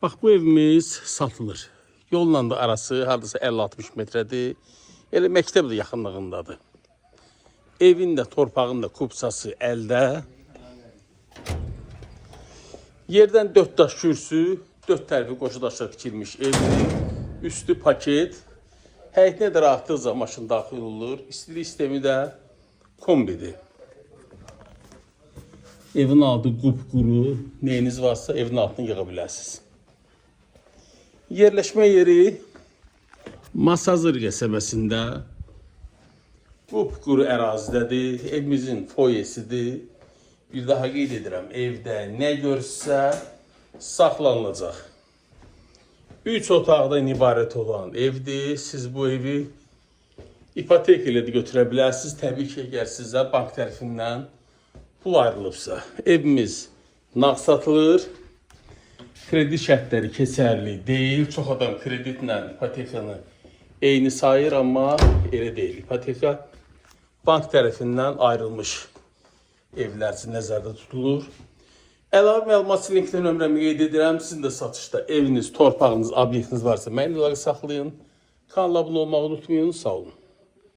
Bax bu evimiz satılır. Yolla da arası hardasa 50-60 metrədir. Elə məktəb də yaxınlığındadır. Evin də torpağın da kupçası əldə. Yerdən 4 daş kürsü, 4 tərəfi qoşu daşla tikilmiş evdir. Üstü paket. Həyətinə də rahatlıqla maşın daxil olur. İstilik sistemi də kombidir. Evin altı qupquru, neyiniz varsa evin altına yığa bilərsiniz. Yerləşmə yeri Masazır qəsəbəsində qupquru ərazidədir. Evimizin foyesidir. Bir daha qeyd edirəm, evdə nə görsə saxlanılacaq. 3 otaqdan ibarət olan evdir. Siz bu evi ipoteka ilə də götürə bilərsiniz. Təbii ki, əgər sizə bank tərəfindən pul ayrılıbsa, evimiz nağd satılır. Kredit şərtləri keçərli deyil. Çox adam kreditlə ipotekanı eyni sayır, amma elə deyil. İpoteka bank tərəfindən ayrılmış evlər üçün nəzərdə tutulur. Əlavə məlumat üçün linkdə nömrəmi qeyd edirəm. Sizin də satışda eviniz, torpağınız, obyektiniz varsa mənimlə əlaqə saxlayın. Kanala abunə olmağı unutmayın. Sağ olun.